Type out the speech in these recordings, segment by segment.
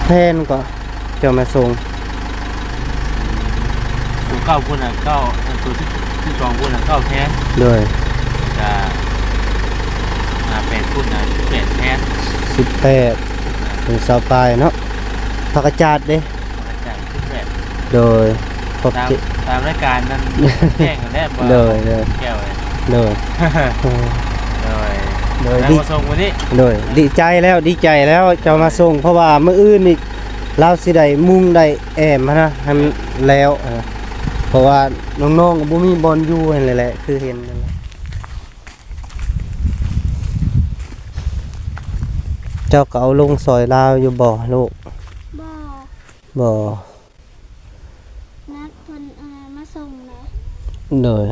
ແຜ່ນກໍເຈົ້າມາສົ່ງ? ໂຕເກົ້າພຸ້ນນະ ເກົ້າ ໂຕສິບສອງພຸ້ນນະ ເກົ້າແຜ່ນ. ໂດຍ. ກະ ອ່າ ແປດຟຸດນະ ສິບແປດແຜ່ນ. ສິບແປດ ເປັນຊາວປາຍເນາະ. ຜັກກະຈາດເດ້? ຜັກກະຈາດສິບແປດ. ໂດຍ. ຂອບໃຈ. ຕາມ ຕາມລາຍການນັ້ນແຈ້ງຫັ້ນແຫຼະ. ໂດຍ ໂດຍ ແກ້ວເອີຍ. ໂດຍ. ໂດຍ ໂດຍ. ແລ້ວ ດີ ມາສົ່ງມື້ນີ້. ໂດຍ. ດີໃຈແລ້ວ ດີໃຈແລ້ວເຈົ້າມາສົ່ງ ເພາະວ່າມື້ອື່ນນີ້ລາວຊິໄດ້ມຸງໄດ້ແອ້ມຫັ້ນນະ ໃຫ້ມັນແລ້ວ. ເອີ ເພາະວ່ານ້ອງໆກໍບໍ່ມີບ່ອນຢູ່ຫັ້ນແຫຼະ ຄືເຫັນຫັ້ນແຫຼະ. ເຈົ້າກໍເອົາລົງຊ່ອຍລາວຢູ່ບໍ່ລູກ? ບໍ່. ບໍ່. ນັດເພິ່ນເອົາມາສົ່ງນະ. ໂດຍ.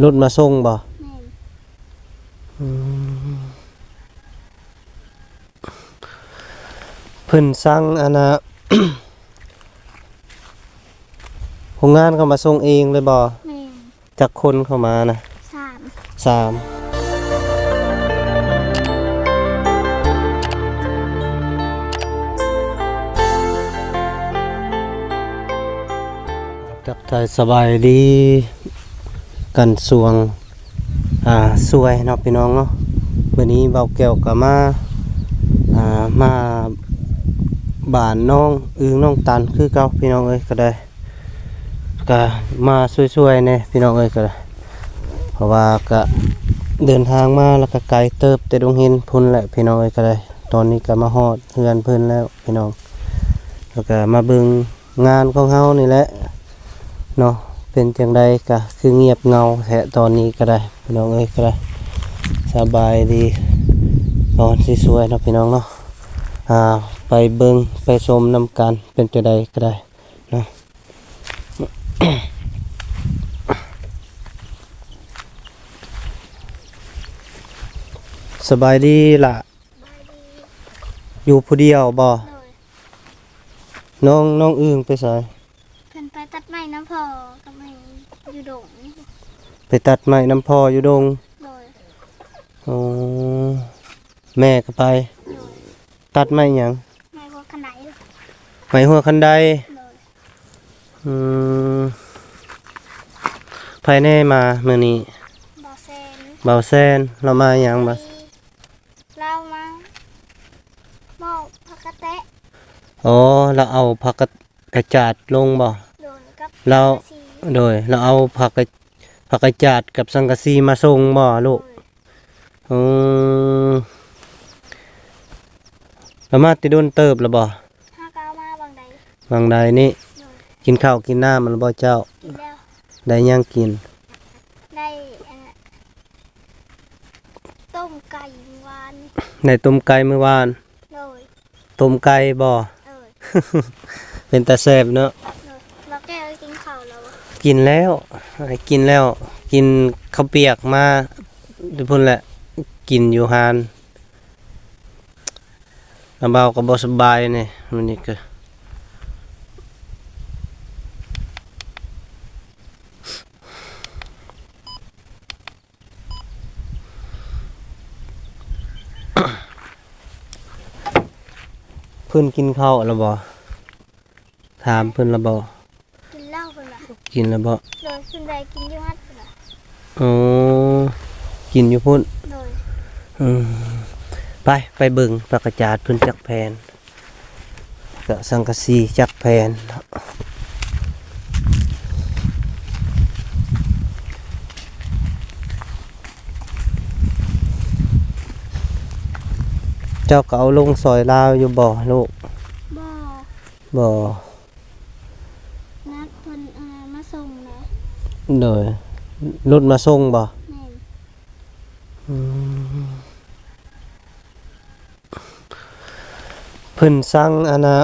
ລົດມາສົ່ງບໍ່? ແມ່ນ. ອືມ. ເພິ່ນສັ່ງອັນນ່າ ໂຮງງານເຂົາມາສົ່ງເອງເລີຍບໍ່? ແມ່ນ. ຈັກຄົນເຂົ້າມານະ? ສາມ. ສາມ. ທັກທາຍສະບາຍດີກັນຊ່ວງ ອ່າ ສວຍເນາະ ພີ່ນ້ອງເນາະ. ມື້ນີ້ບ່າວແກ້ວກໍມາ ອ່າ ມາບ້ານນ້ອງອຶ່ງນ້ອງຕັນຄືເກົ່າ ພີ່ນ້ອງເອີຍ ກໍໄດ້ ກະມາຊ່ວຍໆແດ່ພີ່ນ້ອງເອີຍ ກະ ເພາະວ່າກະເດີນທາງມາແລ້ວກະໄກເຕີບແຕ່ດົງເຫັນພຸ້ນແຫຼະພີ່ນ້ອງເອີຍ ກະໄດ້ ຕອນນີ້ກະມາຮອດເຮືອນເພິ່ນແລ້ວພີ່ນ້ອງ ແລ້ວກະມາເບິ່ງງານຂອງເຮົານີ້ແຫຼະເນາະ ເປັນຈັ່ງໃດກະຄືງຽບເຫງົາແທ້ຕອນນີ້ກະໄດ້ພີ່ນ້ອງເອີຍ ກະໄດ້ ສະບາຍດີຕອນສວຍໆເນາະພີ່ນ້ອງເນາະ ອ່າ ໄປເບິ່ງໄປຊົມນຳກັນ ເປັນຈັ່ງໃດກະໄດ້ເນາະ. ສະບາຍດີລະ. ສະບາຍດີ. ຢູ່ຜູ້ດຽວບໍ່? ໂດຍ. ນ້ອງ ນ້ອງອຶ່ງໄປໃສ? ເພິ່ນໄປຕັດໄມ້ນຳພໍ່ກັບແມ່ຢູ່ດົງ. ໄປຕັດໄມ້ນຳພໍ່ຢູ່ດົງ? ໂດຍ. ອໍ ແມ່ກໍໄປ. ໂດຍ. ຕັດໄມ້ຫຍັງ? ໄມ້ຫົວຄັນໄດ. ໄມ້ຫົວຄັນໄດ. ໂດຍ. ອືມ ໃຜແດ່ມາມື້ນີ້? ບ່າວແຊນ. ບ່າວແຊນ ລາວມາຫຍັງ? ບ່າວ ລາວມາມອບຜັກກະແຕະ. ອໍ ລາວເອົາຜັກກະ ກະຈາດລົງບໍ່? ໂດຍ ກັບ ລາວ ສັງກະສີ. ໂດຍ ລາວເອົາຜັກກະ ຜັກກະຈາດກັບສັງກະສີມາສົ່ງບໍ່ລູກ? ໂດຍ. ອືມ ລາວມາແຕ່ດົນເຕີບແລ້ວບໍ່? ຫາກະມາຫວ່າງໃດ ຫວ່າງໃດນີ້. ໂດຍ. ກິນເຂົ້າກິນນ້ຳແລ້ວບໍ່ເຈົ້າ? ກິນແລ້ວ. ໄດ້ຫຍັງກິນ? ໄດ້ ອັນ ຕົ້ມໄກ່ມື້ວານນີ້. ໄດ້ຕົ້ມໄກ່ມື້ວານ. ໂດຍ. ຕົ້ມໄກ່ບໍ່? ໂດຍ. ເປັນຕາແຊບເນາະ. ໂດຍ. ບ່າວແກ້ວກິນເຂົ້າແລ້ວບໍ່? ກິນແລ້ວ ກິນແລ້ວ ກິນເຂົ້າປຽກມາແຕ່ພຸ້ນແຫຼະ ກິນຢູ່ຮ້ານ. ນ້າບ່າວກໍບໍ່ສະບາຍແດ່ມື້ນີ້ກະ ເພິ່ນກິນເຂົ້າແລ້ວບໍ່? ຖາມເພິ່ນແລ້ວບໍ່? ກິນແລ້ວເພິ່ນວ່າ. ກິນແລ້ວບໍ່? ໂດຍ. ເພິ່ນໄປກິນຢູ່ຫັ້ນເພິ່ນວ່າ. ອໍ ກິນຢູ່ພຸ້ນ. ໂດຍ. ອືມ ໄປ ໄປເບິ່ງຜັກກະຈາດເພິ່ນຈັກແຜ່ນ ກະສັງກະສີຈັກແຜ່ນ. ເຈົ້າກໍເອົາລົງຊ່ອຍລາວຢູ່ບໍ່ລູກ? ບໍ່. ບໍ່. ນັດເພິ່ນເອົາມາສົ່ງນະ. ໂດຍ. ລົດມາສົ່ງບໍ່? ແມ່ນ. ອືມ ເພິ່ນສັ່ງອັນນ່າ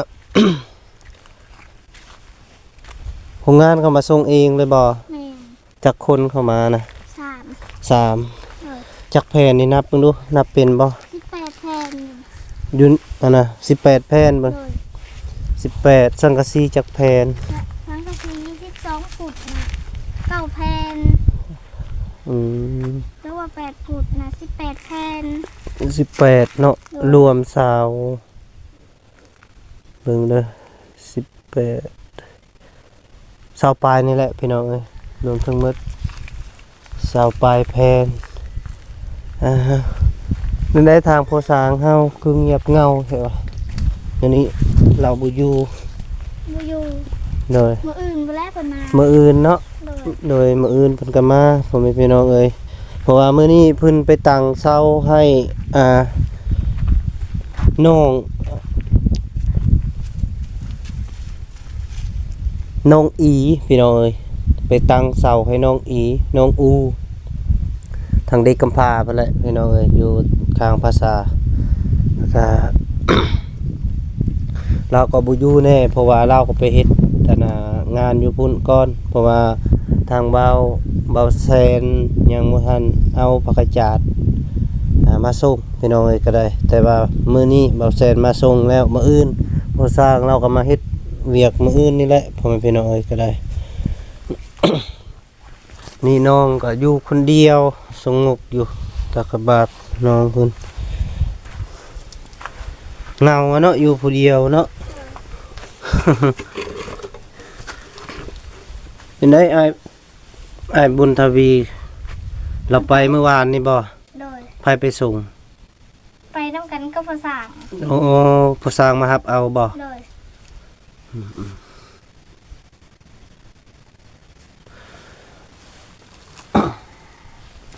ໂຮງງານເຂົາມາສົ່ງເອງເລີຍບໍ່? ແມ່ນ. ຈັກຄົນເຂົ້າມານະ? ສາມ. ສາມ. ໂດຍ. ຈັກແຜ່ນນີ້ ນັບເບິ່ງດູ ນັບເປັນບໍ່? ສິບແປດແຜ່ນ. ຢູ່ອັນນ່າ ສິບແປດແຜ່ນບໍ່? ໂດຍ. ສິບແປດ. ສັງກະສີຈັກແຜ່ນ? ສັງກະສີສິບສອງຟຸດນະ ເກົ້າແຜ່ນ. ອືມ ຫຼືວ່າແປດຟຸດນະ ສິບແປດແຜ່ນ. ສິບແປດເນາະ. ໂດຍ. ລວມເສົາ. ເບິ່ງເດີ ສິບແປດ ຊາວປາຍນີ້ແຫຼະພີ່ນ້ອງເອີຍ ລວມທັງໝົດຊາວປາຍແຜ່ນ. ອ່າ ແນວໃດທາງພໍ່ຊ່າງເຮົາຄືງຽບເຫງົາແທ້ວະ? ດຽວນີ້ລາວບໍ່ຢູ່. ບໍ່ຢູ່. ໂດຍ. ມື້ອື່ນພຸ້ນແຫຼະເພິ່ນມາ. ມື້ອື່ນເນາະ. ໂດຍ. ໂດຍ ມື້ອື່ນເພິ່ນກໍມາ ພໍ່ແມ່ພີ່ນ້ອງເອີຍ. ເພາະວ່າມື້ນີ້ເພິ່ນໄປຕັ້ງເສົາໃຫ້ ອ່າ ນ້ອງ ນ້ອງອີ ພີ່ນ້ອງເອີຍ ໄປຕັ້ງເສົາໃຫ້ນ້ອງອີ ນ້ອງອູ ທາງເດັກກຳພ້າພຸ້ນແຫຼະພີ່ນ້ອງເອີຍ ຢູ່ຂ້າງພາສາ ແລ້ວກະ ລາວກໍບໍ່ຢູ່ແນ່ ເພາະວ່າລາວກໍໄປເຮັດ ອັນນ່າ ງານຢູ່ພຸ້ນກ່ອນ ເພາະວ່າທາງບ່າວ ບ່າວແຊນຍັງບໍ່ທັນເອົາຜັກກະຈາດ ອ່າ ມາສົ່ງ ພີ່ນ້ອງເອີຍ ກໍໄດ້ ແຕ່ວ່າມື້ນີ້ບ່າວແຊນມາສົ່ງແລ້ວ ມື້ອື່ນພໍ່ຊ່າງລາວກໍມາເຮັດວຽກມື້ອື່ນນີ້ແຫຼະ ພໍ່ແມ່ພີ່ນ້ອງເອີຍ ກໍໄດ້. ນີ້ນ້ອງກໍຢູ່ຄົນດຽວ ສະຫງົບຢູ່ ຕາກະບາດນ້ອງເພິ່ນ ເຫງົາເນາະ ຢູ່ຜູ້ດຽວເນາະ. ເປັນໃດອ້າຍ ອ້າຍບຸນທະວີ ລາວໄປມື້ວານນີ້ບໍ່? ໂດຍ. ໃຜໄປສົ່ງ? ໄປນຳກັນກັບພໍ່ຊ່າງ. ໂອ້ ພໍ່ຊ່າງມາຮັບເອົາບໍ່? ໂດຍ. ອືມ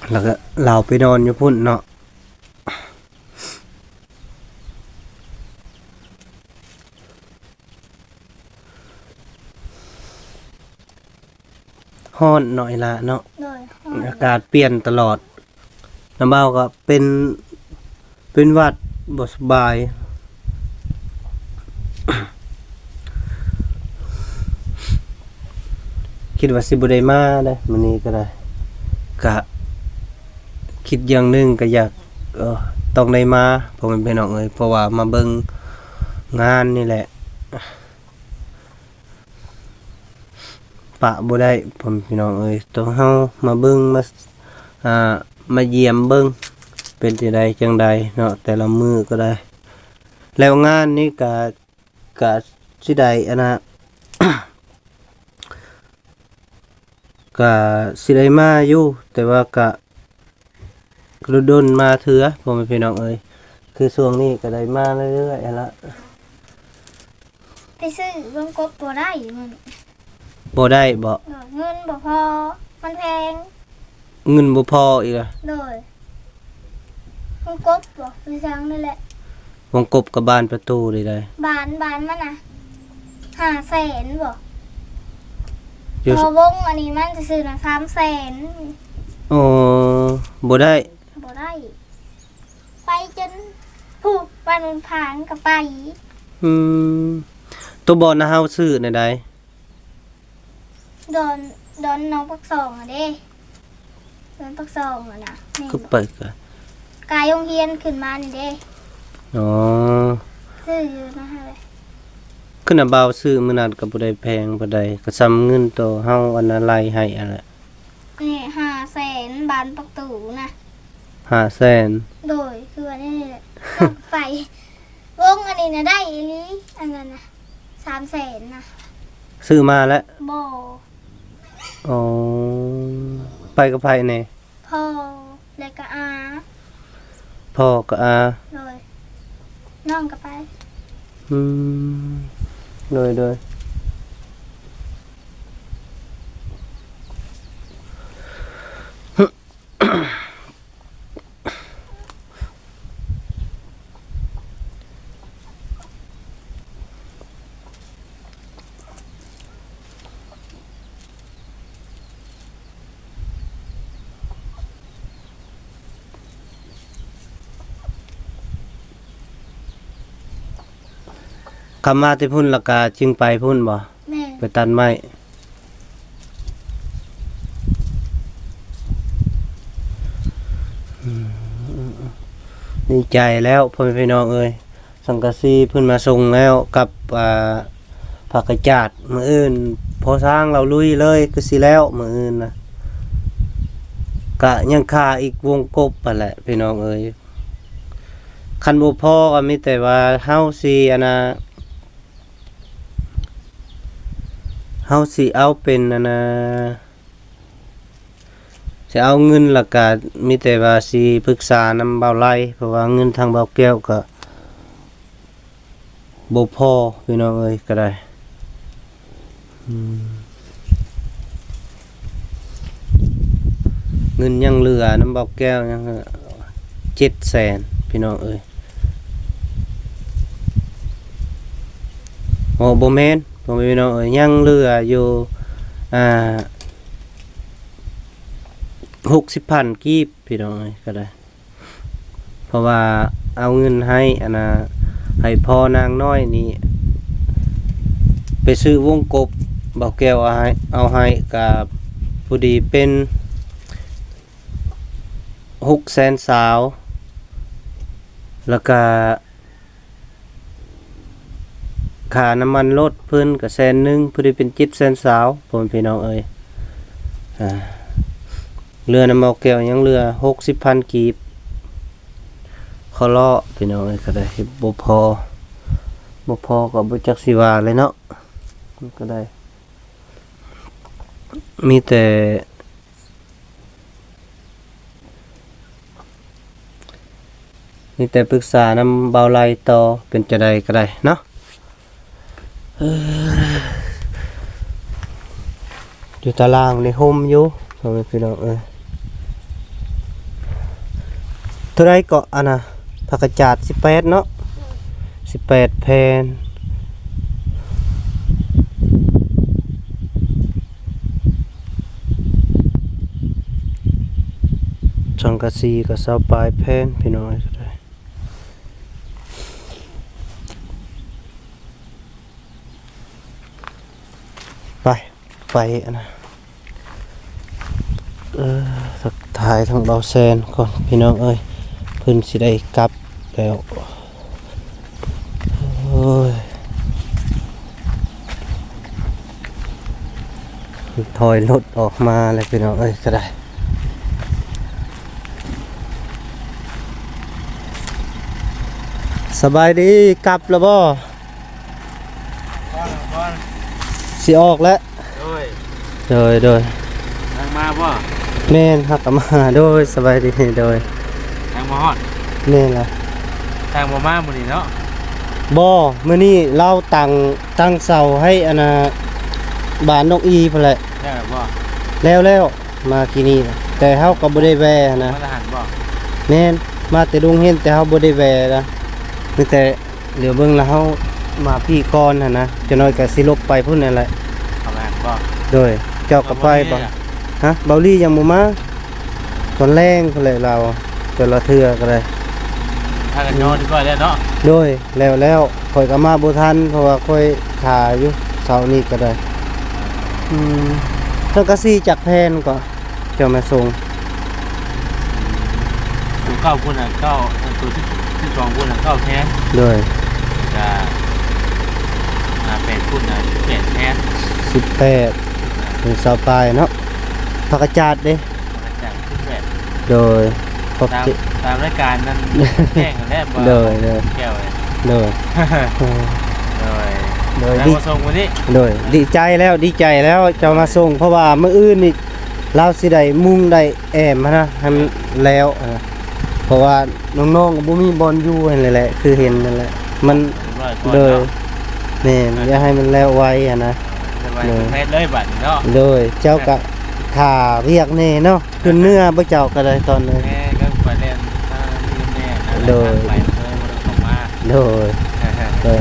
ໆ ແລ້ວກໍລາວໄປນອນຢູ່ພຸ້ນເນາະ. ຮ້ອນເນາະອີ່ຫຼ້າເນາະ. ໂດຍ ຮ້ອນ. ອາກາດປ່ຽນຕະຫຼອດ ນ້າບ່າວກໍເປັນ ເປັນຫວັດ ບໍ່ສະບາຍ ຄິດວ່າຊິບໍ່ໄດ້ມາເດ້ ມື້ນີ້ກໍໄດ້ ກະຄິດຢ່າງໜຶ່ງກໍຢາກ ເອີ ຕ້ອງໄດ້ມາ ພໍ່ແມ່ພີ່ນ້ອງເອີຍ ເພາະວ່າມາເບິ່ງງານນີ້ແຫຼະ. ປະບໍ່ໄດ້ ພໍ່ແມ່ພີ່ນ້ອງເອີຍ ໂຕເຮົາມາເບິ່ງ ມາ ອ່າ ມາຢ້ຽມເບິ່ງ ເປັນຈັ່ງໃດຈັ່ງໃດເນາະ ແຕ່ລະມື້ກໍໄດ້. ແລ້ວງານນີ້ກະ ກະຊິໄດ້ ອັນນ່າ ກະຊິໄດ້ມາຢູ່ ແຕ່ວ່າກະ ດົນໆມາເທື່ອ ພໍ່ແມ່ພີ່ນ້ອງເອີຍ ຄືຊ່ວງນີ້ກໍໄດ້ມາເລື້ອຍໆຫັ້ນລະ. ໄປຊື້ວົງກົບບໍ່ໄດ້ມື້ນີ້. ບໍ່ໄດ້ບໍ? ເງິນບໍ່ພໍ ມັນແພງ. ເງິນບໍ່ພໍອີກລະ? ໂດຍ. ວົງກົບບໍ ຫຼືສັງນີ້ແຫຼະ. ວົງກົບກັບບານປະຕູນີ້ໃດ? ບານ ບານມັນນະ ຫ້າແສນບໍ? ຢູ່ ຕໍ່ວົງອັນນີ້ມັນຊື່ໆນະ ສາມແສນ. ອໍ ບໍ່ໄດ້. ບໍ່ໄດ້ ໄປຈົນຜູ້ ບ້ານໂນນພານກໍໄປ. ອືມ ໂຕບ່ອນນະເຮົາຊື້ແນວໃດ? ດອນ ດອນໜອງປາກຊ່ອງຫັ້ນເດ້ ດອນປາກຊ່ອງຫັ້ນນະ. ແມ່ນ ຄືໄປກະ ກາຍໂຮງຮຽນຂຶ້ນມານີ້ເດ້. ອໍ ຊື້ຢູ່ນະຫັ້ນແຫຼະ. ຄືນະບ່າວຊື້ມື້ນັ້ນກໍບໍ່ໄດ້ແພງປານໃດ ກໍສ່ຳເງິນໂຕເຮົາອັນນະໄລ່ໃຫ້ຫັ້ນແຫຼະ. ນີ້ຫ້າແສນ ບານປະຕູນະ. ຫ້າແສນ. ໂດຍ ຄືວ່ານີ້ແຫຼະ ໄປ ວົງອັນນີ້ນະໄດ້ອີ່ຫຼີ ອັນນັ້ນນະ ສາມແສນນະ. ຊື້ມາແລ້ວ? ບໍ່. ອໍ ໄປກັບໃຜແດ່? ພໍ່ ແລ້ວກໍອາ. ພໍ່ກັບອາ. ໂດຍ. ນ້ອງກໍໄປ. ອືມ ໂດຍ ໂດຍ. ຂັບມາແຕ່ພຸ້ນແລ້ວກະຈຶ່ງໄປພຸ້ນບໍ່? ແມ່ນ. ໄປຕັດໄມ້. ອືມ ດີໃຈແລ້ວ ພໍ່ແມ່ພີ່ນ້ອງເອີຍ. ສັງກະສີເພິ່ນມາສົ່ງແລ້ວກັບ ອ່າ ຜັກກະຈາດ. ມື້ອື່ນພໍ່ຊ້າງລາວລຸຍເລີຍ ຄືຊິແລ້ວມື້ອື່ນນະ. ກະຍັງຄາອີກວົງກົບຫັ້ນແຫຼະ ພີ່ນ້ອງເອີຍ. ຄັນບໍ່ພໍກໍມີແຕ່ວ່າເຮົາຊິ ອັນນ່າ ເຮົາຊິເອົາເປັນອັນນ່າ ຊິເອົາເງິນ ແລ້ວກະມີແຕ່ວ່າຊິປຶກສານຳບ່າວໄລ ເພາະວ່າເງິນທາງບ່າວແກ້ວກະບໍ່ພໍ ພີ່ນ້ອງເອີຍ ກະໄດ້ ອືມ ເງິນຍັງເຫຼືອນຳບ່າວແກ້ວຍັງເຈັດແສນ ພີ່ນ້ອງເອີຍ. ໂອ້ ບໍ່ແມ່ນ ພໍ່ແມ່ພີ່ນ້ອງເອີຍ ຍັງເຫຼືອຢູ່ ອ່າ ຫົກສິບພັນກີບ ພີ່ນ້ອງເອີຍ ກະໄດ້ ເພາະວ່າເອົາເງິນໃຫ້ອັນນ່າ ໃຫ້ພໍ່ນາງນ້ອຍນີ້ ໄປຊື້ວົງກົບ ບ່າວແກ້ວເອົາໃຫ້ ເອົາໃຫ້ກະພໍດີເປັນຫົກແສນຊາວ ແລ້ວກະ ຄ່ານ້ຳມັນລົດເພິ່ນກະແສນໜຶ່ງ ພໍດີເປັນເຈັດແສນຊາວ ພໍ່ແມ່ພີ່ນ້ອງເອີຍ. ອ່າ ເຫຼືອນຳບ່າວແກ້ວຍັງເຫຼືອຫົກສິບພັນກີບ ຂໍເລາະ ພີ່ນ້ອງເອີຍ ກະໄດ້ ບໍ່ພໍ ບໍ່ພໍກະບໍ່ຈັກຊິວ່າແຫຼະເນາະ ກະໄດ້ ມີແຕ່ ມີແຕ່ປຶກສານຳບ່າວໄລຕໍ່ ເປັນຈັ່ງໃດກະໄດ້ເນາະ ເອີ ຢູ່ຕາລ່າງນີ້ຮົ່ມຢູ່ ພໍ່ແມ່ພີ່ນ້ອງເອີຍ. ເທົ່າໃດເກາະອັນນ່າ ຜັກກະຈາດ ສິບແປດເນາະ ສິບແປດແຜ່ນ ສັງກະສີກະຊາວປາຍແຜ່ນ ພີ່ນ້ອງເອີຍ ກະໄດ້ ໄປ ໄປອັນນ່າ ເອີ ທັກທາຍທາງບ່າວແຊນກ່ອນ ພີ່ນ້ອງເອີຍ ເພິ່ນຊິໄດ້ກັບແລ້ວ ໂອ້ຍ ຖອຍລົດອອກມາແລ້ວ ພີ່ນ້ອງເອີຍ ກະໄດ້ ສະບາຍດີ ກັບແລ້ວບໍ່? ກ່ອນ ກ່ອນ ຊິອອກແລ້ວ ໂດຍ ໂດຍ ໂດຍ ທາງມາບໍ່? ແມ່ນ ຮັກກະມາ ໂດຍ ສະບາຍດີ ໂດຍ ທາງມາຮອດ ແມ່ນລະ ທາງບໍ່ມາມື້ນີ້ເນາະ ບໍ່ ມື້ນີ້ລາວຕັ້ງ ຕັ້ງເສົາໃຫ້ອັນນ່າ ບ້ານນົກອີ່ພຸ້ນແຫຼະ ແລ້ວບໍ່? ແລ້ວ ແລ້ວ ມາກີ້ນີ້ ແຕ່ເຮົາກະບໍ່ໄດ້ແວ່ຫັ້ນນະ ມາແຕ່ຫັ້ນບໍ່? ແມ່ນ ມາແຕ່ດົງເຫັນ ແຕ່ເຮົາບໍ່ໄດ້ແວ່ນະ ມີແຕ່ ດຽວເບິ່ງລະເຮົາມາພີ້ກ່ອນຫັ້ນນະ ຈັກໜ້ອຍກະຊິຫຼົບໄປພຸ້ນຫັ້ນແຫຼະ ເຂົ້າມາບໍ່? ໂດຍ ເຈົ້າກະໄປບໍ່? ເອົາບໍ່? ຮະ ເບົາລີຍັງບໍ່ມາ ຕອນແລງພຸ້ນແຫຼະລາວ ແຕ່ລະເທື່ອກະໄດ້ ພາກັນນອນຮຽບຮ້ອຍແລ້ວເນາະ? ໂດຍ ແລ້ວ ແລ້ວ ຂ້ອຍກະມາບໍ່ທັນ ເພາະວ່າຂ້ອຍຖ້າຢູ່ ເຊົ້ານີ້ກະໄດ້ ອືມ ສັງກະສີຈັກແຜ່ນເກາະ? ເຈົ້າມາສົ່ງ ໂຕເກົ້າພຸ້ນນະ ເກົ້າ ໂຕສິບສອງພຸ້ນນະ ເກົ້າແຜ່ນ ໂດຍ ກະ ຫ້າແປດພຸ້ນນະ ສິບແປດແຜ່ນ ສິບແປດ ເປັນຊາວປາຍເນາະ ຜັກກະຈາດເດ້ ຜັກກະຈາດສິບແປດ ໂດຍ ຂອບໃຈ ຕາມ ຕາມລາຍການນັ້ນແຈ້ງຫັ້ນແຫຼະ ໂດຍ ໂດຍ ແກ້ວ ໂດຍ ໂດຍ ໂດຍ ແລ້ວ ດີ ມາສົ່ງມື້ນີ້ ໂດຍ ດີໃຈແລ້ວ ດີໃຈແລ້ວ ເຈົ້າມາສົ່ງ ເພາະວ່າມື້ອື່ນນີ້ ລາວຊິໄດ້ມຸງໄດ້ແອ້ມຫັ້ນນະ ໃຫ້ມັນແລ້ວ ເພາະວ່ານ້ອງໆກະບໍ່ມີບ່ອນຢູ່ຫັ້ນແຫຼະ ຄືເຫັນຫັ້ນແຫຼະ ມັນ ໂດຍ ແມ່ນ ຢາກໃຫ້ມັນແລ້ວໄວຫັ້ນນະ ໂດຍ ໂດຍ ເຈົ້າກະຖ້າວຽກແດ່ເນາະ ຂຶ້ນເມືອບໍ່ເຈົ້າກະໄດ້ຕອນນີ້ ໂດຍ ໂດຍ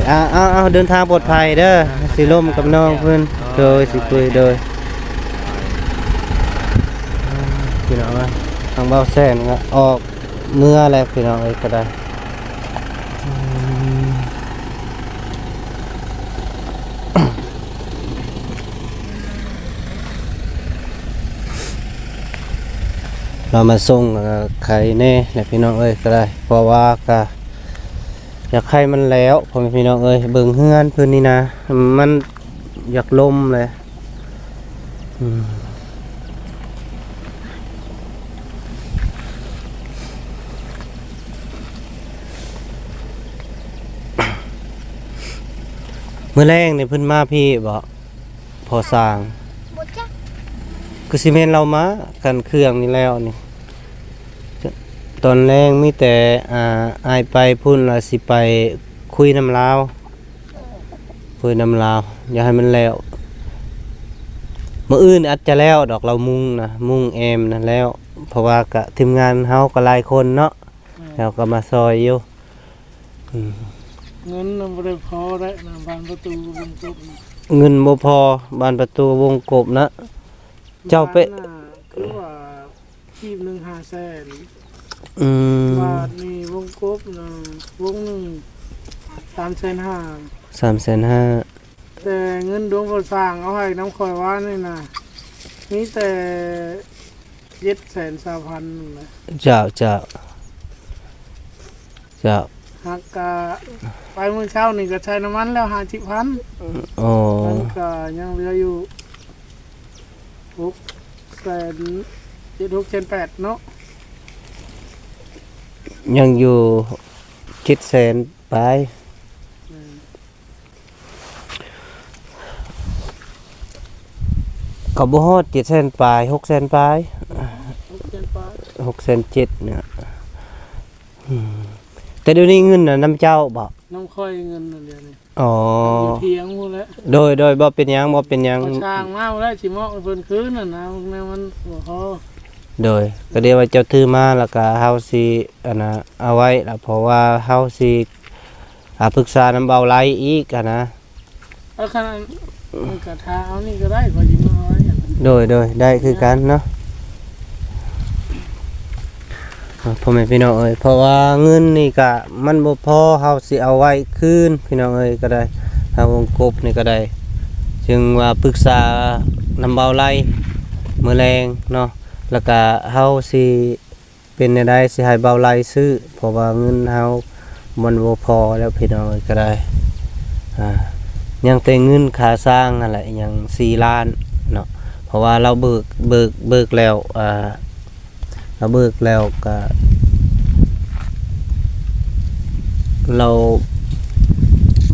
ເອົາ ເອົາ ເດີນທາງປອດໄພເດີ ຊິລົມກັບນ້ອງເພິ່ນ ໂດຍ ຊິຄຸຍ ໂດຍ ພີ່ນ້ອງເອີຍ ທາງບ່າວແຊນກະອອກເມືອແລ້ວ ພີ່ນ້ອງເອີຍ ກະໄດ້ ລາວມາສົ່ງກະໄຄແດ່ແຫຼະ ພີ່ນ້ອງເອີຍ ກະໄດ້ ເພາະວ່າກະຢາກໃຫ້ມັນແລ້ວ ພໍ່ແມ່ພີ່ນ້ອງເອີຍ ເບິ່ງເຮືອນເພິ່ນນີ້ນະ ມັນຢາກລົ້ມແຫຼະ ອືມ ມື້ແລງນີ້ເພິ່ນມາພີ້ບໍ່? ພໍສ້າງ ບໍ່ຈັກ ຄືຊິແມ່ນລາວມາ ຄັນເຄື່ອງນີ້ແລ້ວນີ້ ຕອນແລງມີແຕ່ ອ່າ ອ້າຍໄປພຸ້ນ ລະຊິໄປຄຸຍນຳລາວ ຄຸຍນຳລາວ ຢາກໃຫ້ມັນແລ້ວ ມື້ອື່ນອາດຈະແລ້ວດອກ ລາວມຸງນະ ມຸງແອ້ມນະແລ້ວ ເພາະວ່າກະທີມງານເຮົາກໍຫຼາຍຄົນເນາະ ແມ່ນ ເຮົາກໍມາຊ່ອຍຢູ່ ອືມ ເງິນນະບໍ່ໄດ້ພໍແລ້ວນະ ບານປະຕູວົງກົບນະ ເງິນບໍ່ພໍ ບານປະຕູວົງກົບນະ ເຈົ້າໄປ ບານນະ ຄືວ່າ ກີບໜຶ່ງຫ້າແສນ ອືມ ບາດນີ້ວົງກົບນະ ວົງໜຶ່ງສາມແສນຫ້າ ສາມແສນຫ້າ ແຕ່ເງິນດວງພໍ່ຊ່າງເອົາໃຫ້ນຳຂ້ອຍວານນີ້ນະ ມີແຕ່ເຈັດແສນຊາວພັນນັ້ນແຫຼະ ເຈົ້າ ເຈົ້າ ເຈົ້າ ຫາກກະໄປມື້ເຊົ້ານີ້ກະໃຊ້ນ້ຳມັນແລ້ວຫ້າສິບພັນ ອໍ ມັນກະຍັງເຫຼືອຢູ່ຫົກແສນ ເຈັດ ຫົກແສນແປດເນາະ ຍັງຢູ່ເຈັດແສນປາຍ ແມ່ນ ກໍບໍ່ຮອດເຈັດແສນປາຍ ຫົກແສນປາຍ ຫົກແສນປາຍ ຫົກແສນເຈັດນີ້ ອືມ ແຕ່ດຽວນີ້ເງິນນະນຳເຈົ້າບໍ? ນຳຂ້ອຍເງິນນະດຽວນີ້ ອໍ ຢູ່ທຽງພຸ້ນແຫຼະ ໂດຍ ໂດຍ ບໍ່ເປັນຫຍັງ ບໍ່ເປັນຫຍັງ ຂ້ອຍສ້າງມາບໍ່ໄດ້ ຊິມອບໃຫ້ເພິ່ນຄືນຫັ້ນນະ ແນວມັນບໍ່ພໍ ໂດຍ ກໍດຽວວ່າເຈົ້າຖືມາ ແລ້ວກໍເຮົາຊິ ອັນນ່າ ເອົາໄວ້ລະ ເພາະວ່າເຮົາຊິ ອ່າ ປຶກສານຳເບົາໄລອີກຫັ້ນນະ ເອີ ຄັນ ມັນກະຖ້າເອົານີ້ກໍໄດ້ ຂ້ອຍຊິມາເອົາໄວ້ ໂດຍ ໂດຍ ໄດ້ຄືກັນເນາະ ພໍ່ແມ່ພີ່ນ້ອງເອີຍ ເພາະວ່າເງິນນີ້ກະມັນບໍ່ພໍ ເຮົາຊິເອົາໄວ້ຄືນ ພີ່ນ້ອງເອີຍ ກໍໄດ້ ທາງວົງກົບນີ້ກໍໄດ້ ຈຶ່ງວ່າປຶກສານຳເບົາໄລມື້ແລງເນາະ ແລ້ວກະເຮົາຊິ ເປັນແນວໃດຊິໃຫ້ເບົາໄລຊື້ ເພາະວ່າເງິນເຮົາມັນບໍ່ພໍແລ້ວພີ່ນ້ອງເອີຍ ກໍໄດ້ ອ່າ ຍັງແຕ່ເງິນຄ່າສ້າງຫັ້ນແຫຼະ ຍັງສີ່ລ້ານເນາະ ເພາະວ່າລາວເບີກ ເບີກ ເບີກແລ້ວ ອ່າ ລາວເບີກແລ້ວກະ ລາວ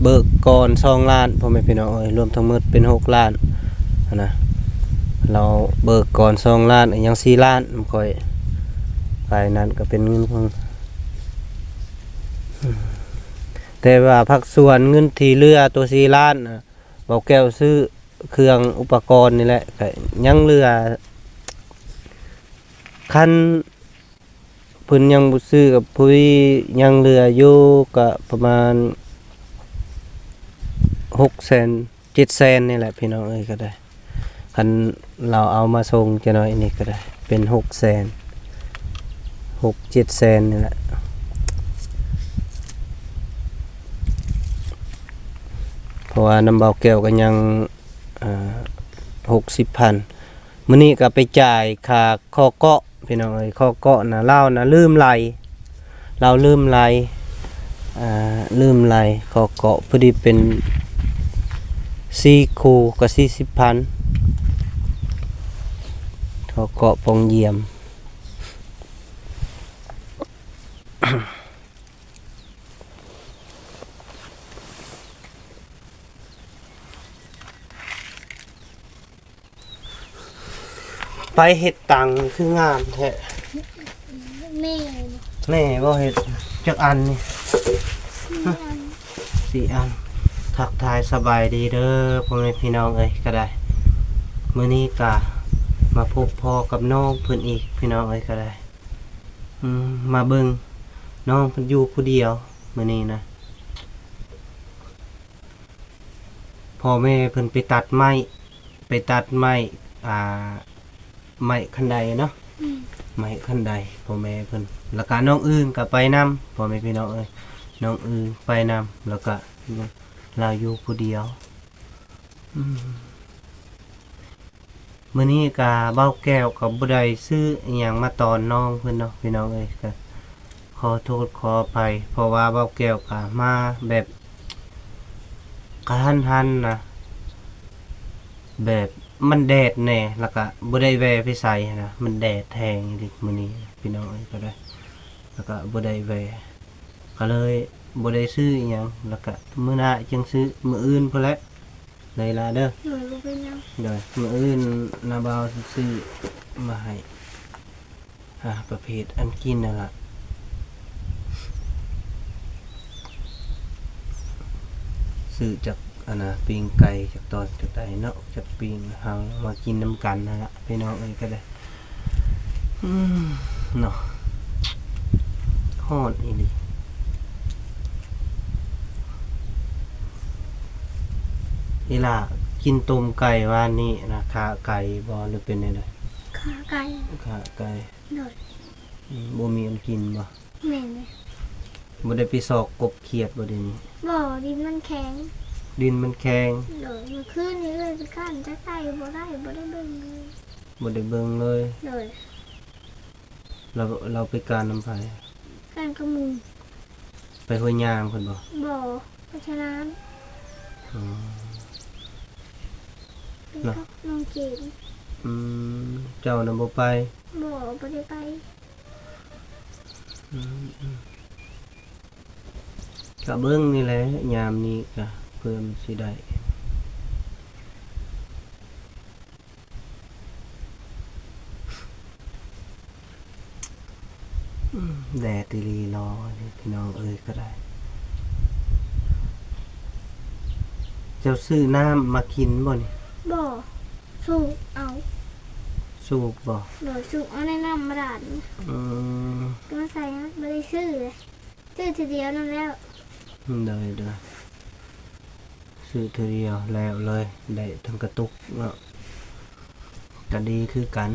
ເບີກກ່ອນສອງລ້ານ ພໍ່ແມ່ພີ່ນ້ອງເອີຍ ລວມທັງໝົດເປັນຫົກລ້ານຫັ້ນນະ ລາວເບີກກ່ອນສອງລ້ານ ຍັງສີ່ລ້ານ ຂ້ອຍ ໄປນັ້ນກໍເປັນເງິນຂອງ ແຕ່ວ່າພາກສ່ວນເງິນທີ່ເຫຼືອໂຕສີ່ລ້ານນະ ເບົາແກ້ວຊື້ເຄື່ອງອຸປະກອນນີ້ແຫຼະ ກໍຍັງເຫຼືອ ຄັນເພິ່ນຍັງບໍ່ຊື້ກັບຜູ້ນີ້ ຍັງເຫຼືອຢູ່ກໍປະມານຫົກແສນ ເຈັດແສນນີ້ແຫຼະພີ່ນ້ອງເອີຍ ກໍໄດ້ ຄັນລາວເອົາມາສົ່ງຈັກໜ້ອຍນີ້ກໍໄດ້ ເປັນຫົກແສນ ຫົກເຈັດແສນນີ້ແຫຼະ ເພາະວ່ານຳເບົາແກ້ວກໍຍັງ ອ່າ ຫົກສິບພັນ ມື້ນີ້ກໍໄປຈ່າຍຄ່າຂໍເກາະ ພີ່ນ້ອງເອີຍ ຂໍເກາະນະ ລາວນະລືມໄລ່ ລາວລືມໄລ່ ອ່າ ລືມໄລ່ຂໍເກາະ ພໍດີເປັນສີ່ຄູ່ກໍສີ່ສິບພັນ ຂໍເກາະປ່ອງຢ້ຽມ. ໃຜເຮັດຕັ່ງຄືງາມແທ້? ແມ່ ແມ່ບໍ່ເຮັດ? ຈັກອັນນີ້? ສີ່ອັນ ສີ່ອັນ. ທັກທາຍສະບາຍດີເດີພໍ່ແມ່ພີ່ນ້ອງເອີຍ ກໍໄດ້ ມື້ນີ້ກະມາພົບພໍ້ກັບນ້ອງເພິ່ນອີກ ພີ່ນ້ອງເອີຍ ກໍໄດ້ ອືມ ມາເບິ່ງ ນ້ອງເພິ່ນຢູ່ຜູ້ດຽວມື້ນີ້ນະ ພໍ່ແມ່ເພິ່ນໄປຕັດໄມ້ ໄປຕັດໄມ້ ອ່າ ໄມ້ຄັນໄດເນາະ ອືມ ໄມ້ຄັນໄດ ພໍ່ແມ່ເພິ່ນ ແລ້ວກະນ້ອງອຶ່ງກະໄປນຳ ພໍ່ແມ່ພີ່ນ້ອງເອີຍ ນ້ອງອຶ່ງໄປນຳ ແລ້ວກະລາວຢູ່ຜູ້ດຽວ ອືມ. ມື້ນີ້ກະເບົາແກ້ວກໍບໍ່ໄດ້ຊື້ອີ່ຫຍັງມາຕ້ອນນ້ອງເພິ່ນເນາະ ພີ່ນ້ອງເອີຍ ກໍຂໍໂທດຂໍອະໄພ ເພາະວ່າເບົາແກ້ວກະມາແບບກະທັນຫັນນະ ແບບມັນແດດແດ່ ແລ້ວກະບໍ່ໄດ້ແວ່ໄປໃສຫັ້ນນະ ມັນແດດແຮງອີ່ຫຼີມື້ນີ້ ພີ່ນ້ອງເອີຍ ກໍໄດ້ ແລ້ວກະບໍ່ໄດ້ແວ່ ກໍເລີຍບໍ່ໄດ້ຊື້ອີ່ຫຍັງ ແລ້ວກະມື້ໜ້າຈຶ່ງຊື້ ມື້ອື່ນພຸ້ນແຫຼະ. ເດີລະເດີ. ໂດຍ ບໍ່ເປັນຫຍັງ. ໂດຍ ມື້ອື່ນນ້າບ່າວຊິຊື້ມາໃຫ້ ອ່າ ປະເພດອັນກິນນັ້ນລະ ຊື້ຈັກອັນນ່າ ປີ້ງໄກ່ຈັກຕອນຈັກໄດ້ເນາະ ຈັກປີ້ງ ເຮົາມາກິນນຳກັນຫັ້ນລະ ພີ່ນ້ອງເອີຍ ກໍໄດ້. ອືມ ເນາະ ຮ້ອນອີ່ຫຼີ. ອີ່ຫຼ້າກິນຕົ້ມໄກ່ວານນີ້ນະ ຂາໄກ່ບໍ່ ຫຼືເປັນແນວໃດ? ຂາໄກ່. ຂາໄກ່. ໂດຍ. ອືມ ບໍ່ມີອັນກິນບໍ່? ແມ່ນເດ. ບໍ່ໄດ້ໄປຊອກກົບຂຽດບໍ່ດຽວນີ້? ບໍ່ ດິນມັນແຂງ. ດິນມັນແຂງ. ໂດຍ. ມື້ຄືນນີ້ເອື້ອຍໄປກ້ານຈັກໄດ້ບໍ່ໄດ້ ບໍ່ໄດ້ເບິ່ງເລີຍ. ບໍ່ໄດ້ເບິ່ງເລີຍ. ໂດຍ. ລາວ ລາວໄປກ້ານນຳໃຜ? ກ້ານກັບໝູ່. ໄປຫ້ວຍຍາງພຸ້ນບໍ່? ບໍ່ ໄປທະນານ. ອໍ ໄປກັບນ້ອງເຈນ. ອືມ ເຈົ້ານະບໍ່ໄປ? ບໍ່ ບໍ່ໄດ້ໄປ. ອືມ ອືມ ກະເບິ່ງນີ້ແຫຼະ ຍາມນີ້ກະເພື່ອມັນຊິໄດ້. ອືມ ແດດອີ່ຫຼີຫຼໍ່ນີ້ ພີ່ນ້ອງເອີຍ ກະໄດ້. ເຈົ້າຊື້ນ້ຳມາກິນບໍ່ນີ້? ບໍ່ ສູບເອົາ. ສູບບໍ່? ໂດຍ ສູບເອົາໃນນ້ຳບາດານ. ອືມ ກໍມາໃສ່ ບໍ່ໄດ້ຊື້ເລີຍ. ຊື້ເທື່ອດຽວນັ້ນແລ້ວ. ໂດຍ ໂດຍ ຊື້ເທື່ອດຽວແລ້ວເລີຍ ໄດ້ທັງກະຕຸກເນາະ ກະດີຄືກັນ.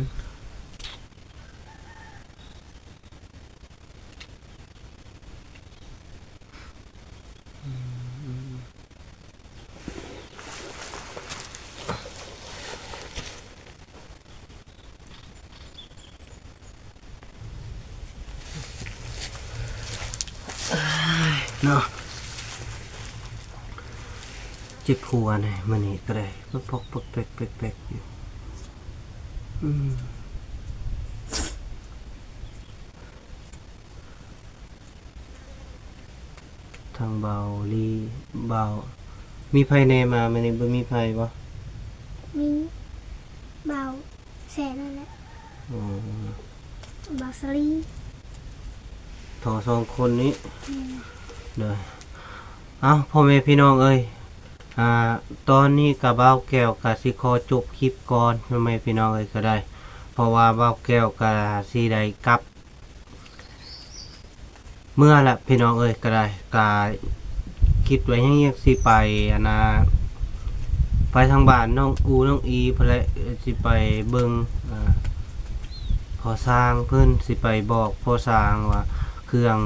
ເນາະ ເຈັບຫົວແດ່ມື້ນີ້ກະໄດ້ ປອກໆແປກໆຢູ່. ອືມ ທັງເບົາລີ ເບົາ ມີໃຜແດ່ມາມື້ນີ້? ບໍ່ມີໃຜບໍ່? ມີເບົາແຊນນັ້ນແຫຼະ. ອໍ ເບົາສາລີ ເຖົ້າສອງຄົນນີ້. ແມ່ນ. ໂດຍ. ເອົ້າ ພໍ່ແມ່ພີ່ນ້ອງເອີຍ ອ່າ ຕອນນີ້ກະບ່າວແກ້ວກະຊິຂໍຈົບຄລິບກ່ອນ ພໍ່ແມ່ພີ່ນ້ອງເອີຍ ກະໄດ້ ເພາະວ່າບ່າວແກ້ວກະຊິໄດ້ກັບ ເມືອລະພີ່ນ້ອງເອີຍ ກະໄດ້ ກະຄິດໄວ້ແຮງ ຢາກຊິໄປ ອັນນ່າ ໄປທາງບ້ານນ້ອງອູນ້ອງອີພຸ້ນແຫຼະ ຊິໄປເບິ່ງ ອ່າ ພໍ່ຊ່າງເພິ່ນ ຊິໄປບອກພໍ່ຊ່າງວ່າເຄື່ອງ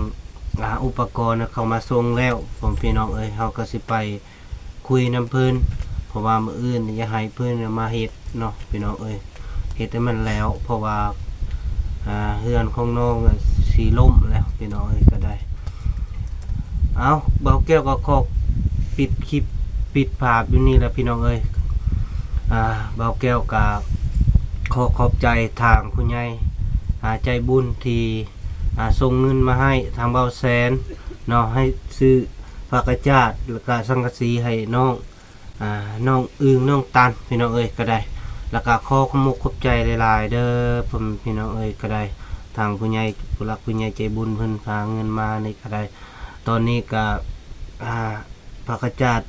ອ່າ ອຸປະກອນເຂົາມາສົ່ງແລ້ວ ພໍ່ແມ່ພີ່ນ້ອງເອີຍ ເຮົາກະຊິໄປ ຄຸຍນຳເພິ່ນ ເພາະວ່າມື້ອື່ນຢາກໃຫ້ເພິ່ນມາເຮັດເນາະ ພີ່ນ້ອງເອີຍ ເຮັດໃຫ້ມັນແລ້ວ ເພາະວ່າ ອ່າ ເຮືອນຂອງນ້ອງຊິລົ້ມແລ້ວ ພີ່ນ້ອງເອີຍ ກະໄດ້. ເອົ້າ ບ່າວແກ້ວກະຂໍປິດຄລິບ ປິດພາບຢູ່ນີ້ແຫຼະ ພີ່ນ້ອງເອີຍ. ອ່າ ບ່າວແກ້ວກະຂໍຂອບໃຈທາງຜູ້ໃຫຍ່ ອ່າ ໃຈບຸນທີ່ ອ່າ ສົ່ງເງິນມາໃຫ້ທາງບ່າວແຊນເນາະ ໃຫ້ຊື້ຜ້າກະຈາດ ແລ້ວກະສັງກະສີໃຫ້ນ້ອງ ອ່າ ນ້ອງອຶ່ງ ນ້ອງຕັນ ພີ່ນ້ອງເອີຍ ກະໄດ້ ແລ້ວກະຂໍຂອບມຸກຂອບໃຈຫຼາຍໆເດີ ພໍ່ແມ່ພີ່ນ້ອງເອີຍ ກະໄດ້ ທາງຜູ້ໃຫຍ່ ຜູ້ຫຼັກຜູ້ໃຫຍ່ໃຈບຸນເພິ່ນພາເງິນມານີ້ກະໄດ້. ຕອນນີ້ກະ ອ່າ ຜ້າກະຈາດ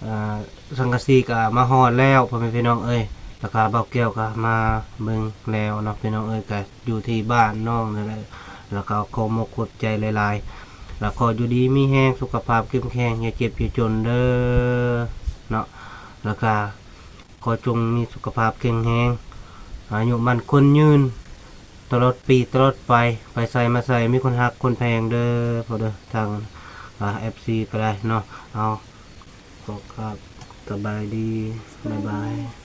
ອ່າ ສັງກະສີກະມາຮອດແລ້ວ ພໍ່ແມ່ພີ່ນ້ອງເອີຍ ແລ້ວກະບ່າວແກ້ວກະມາເບິ່ງແລ້ວເນາະ ພີ່ນ້ອງເອີຍ ກະຢູ່ທີ່ບ້ານນ້ອງນັ້ນແຫຼະ ແລ້ວກະຂໍຂອບມຸກຂອບໃຈຫຼາຍໆ ແລ້ວຂໍຢູ່ດີມີແຮງ ສຸຂະພາບເຂັ້ມແຂງ ຢ່າເຈັບຢ່າຈົນເດີເນາະ ແລ້ວກະຂໍຈົ່ງມີສຸຂະພາບແຂງແຮງ ອາຍຸໝັ້ນຂວັນຍືນ ຕະຫຼອດປີຕະຫຼອດໄປ ໄປໃສມາໃສມີຄົນຮັກຄົນແພງເດີ ພໍ່ເດີ ທາງ ອ່າ ເອັຟຊີກະໄດ້ເນາະ ເອົາ ຂໍກາບສະບາຍດີ ບາຍບາຍ.